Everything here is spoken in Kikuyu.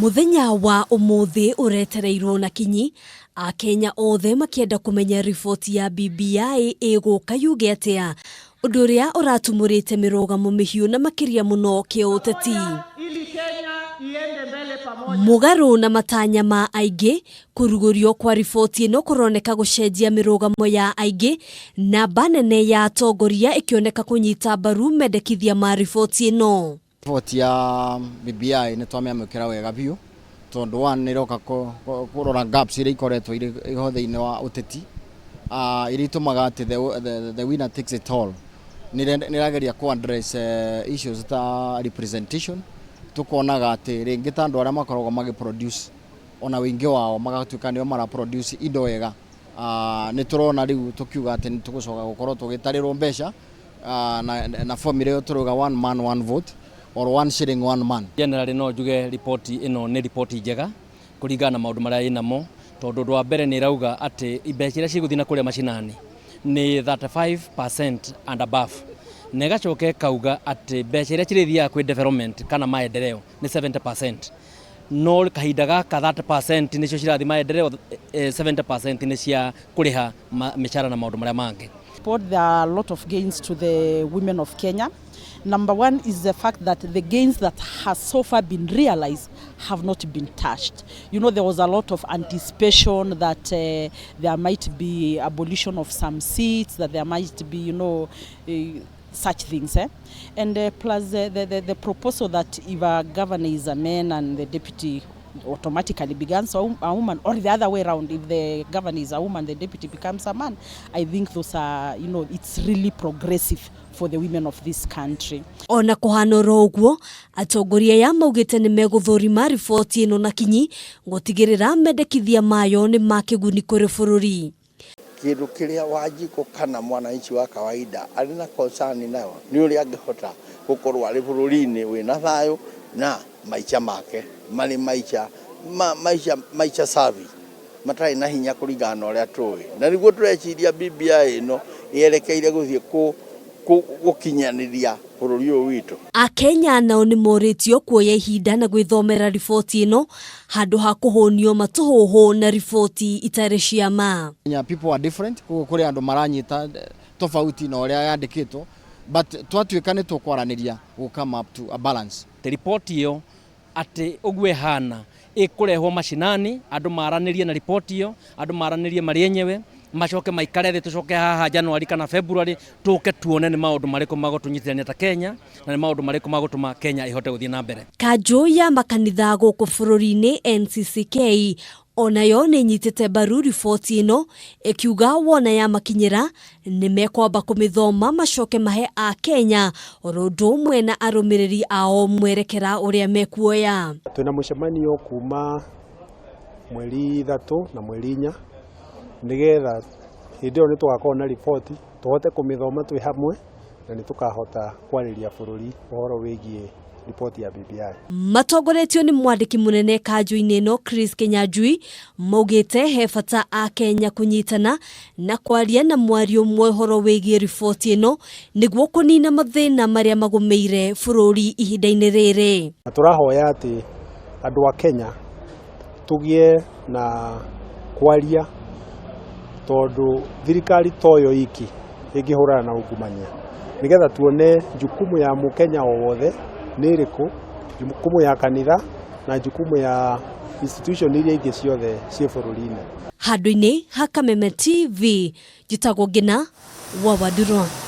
Mũthenya wa ũmũthĩ ũretereirwo na kinyi, Akenya othe makĩenda kũmenya riboti ya BBI ĩgũka yuge atĩa, ũndũ ũrĩa ũratumũrĩte mĩrũgamo mĩhiũ na makĩria mũno kĩũteti. Mũgarũ na matanya ma aingĩ, kũrugũrio kwa riboti ĩno kũroneka gũcenjia mĩrũgamo ya aingĩ, namba nene ya atongoria ĩkĩoneka kũnyita mbaru mendekithia ma riboti ĩno. Riboti ya BBI nĩ twamĩamũkĩra wega biũ tondũ one nĩ ĩroka kũrora gaps iria ikoretwo irĩ ho thĩinĩ wa ũteti iria itũmaga atĩ the winner takes it all. Nĩ ĩrageria kũ address issues ta representation, tũkonaga atĩ rĩngĩ ta andũ arĩa makoragwo magĩ produce ona ũingĩ wao magatuĩka nĩo mara produce indo wega. Nĩ tũrona rĩu tũkiuga atĩ nĩ tũgũcoka gũkorwo tũgĩtarĩrwo mbeca na formula ĩyo tũrauga one man one vote or one shilling one man. Generally no njuge riboti ĩno nĩ riboti njega kũringana na maũndũ marĩa ĩnamo, tondũ ũndũ wa mbere nĩ ĩrauga atĩ mbeca iria cigũthiĩ na kũrĩa macinani nĩ 35% and above, na ĩgacoka ĩkauga atĩ mbeca iria cirĩthiaga kwĩ development kana maendeleo nĩ 70%, no kahinda gaka 30% nĩcio cirathiĩ maendeleo, 70% nĩ cia kũrĩha mĩcara na maũndũ marĩa mangĩ. There are a lot of gains to the women of Kenya. Number one is the fact that the gains that has so far been realized have not been touched. There was a lot of anticipation that there might be abolition of some seats, that there might be such things. And plus the proposal that if a governor is a man and the deputy automatically becomes a woman, or the other way around, if the governor is a woman, the deputy becomes a man. I think those are, you know, it's really progressive for the women of this country. Ona kũhana oro ũguo, atongoria aya maugĩte nĩ megũthũrima riboti ĩno na kinyi gũtigĩrĩra mendekithia mayo nĩ ma kĩguni kũrĩ bũrũri. Kĩndũ kĩrĩa Wanjikũ kana mwananchi wa kawaida arĩ na concern nayo nĩ ũrĩa angĩhota gũkorwo arĩ bũrũri-inĩ wĩna thayũ na maica make marĩ maica ma, maica maica safi matarĩ na hinya kũringana na ũrĩa tũĩ, na nĩguo tũreciria BBI ĩno yerekeire gũthiĩ gũkinyanĩria bũrũri ũyũ witũ. Akenya nao nĩ morĩtio kuoya ihinda na gwĩthomera riboti ĩno handũ ha kũhũnio matũhũhũ na riboti itarĩ cia ma. Kenya people are different, koguo kũrĩ andũ maranyita tofauti na ũrĩa yandĩkĩtwo, but twatuĩka nĩ tũkwaranĩria, we'll come up to a balance. Riboti ĩyo atĩ ũguo ĩhana ĩkũrehwo macinani, andũ maranĩrie na riboti ĩyo, andũ maranĩrie marĩ enyewe, macoke maikare thĩ, tũcoke haha January kana February, tũke tuone nĩ maũndũ marĩkũ magũtũnyitithania ta Kenya na nĩ maũndũ marĩkũ magũtũma Kenya ĩhote gũthiĩ na mbere. Kanjũ ya makanitha gũkũ bũrũri-inĩ NCCK onayo nĩ ĩnyitĩte mbaru riboti ĩno, ĩkiuga wona yamakinyĩra nĩ mekwamba kũmĩthoma macoke mahe Akenya oro ũndũ ũmwe na arũmĩrĩri ao mwerekera ũrĩa mekuoya. Twĩna mũcemanio kuma 3 na 4, nĩgetha hĩndĩ ĩyo nĩ tũgakorwo na riboti tũhote kũmĩthoma twĩ hamwe na nĩ tũkahota kwarĩria bũrũri ũhoro wĩgiĩ riboti ya BBI. Matongoretio nĩ mwandĩki mũnene kanjũ-inĩ ĩno Chris Kinyanjui, maugĩte he bata Akenya kũnyitana na kwaria na mwario ũmwe ũhoro wĩgiĩ riboti ĩno nĩguo kũnina mathĩna marĩa magũmĩire bũrũri ihinda-inĩ rĩrĩ. Na tũrahoya atĩ andũ a Kenya tũgĩe na kwaria, tondũ thirikari toyo iki ĩngĩhũrana na ungumania, nĩgetha tuone jukumu ya mũkenya o wothe nĩ ĩrĩkũ, jukumu ya kanitha na jukumu ya institution iria ingĩ ciothe ciĩ bũrũri-inĩ. Handũ-inĩ ha Kameme TV, njĩtagwo Ngina wa Wandurwa.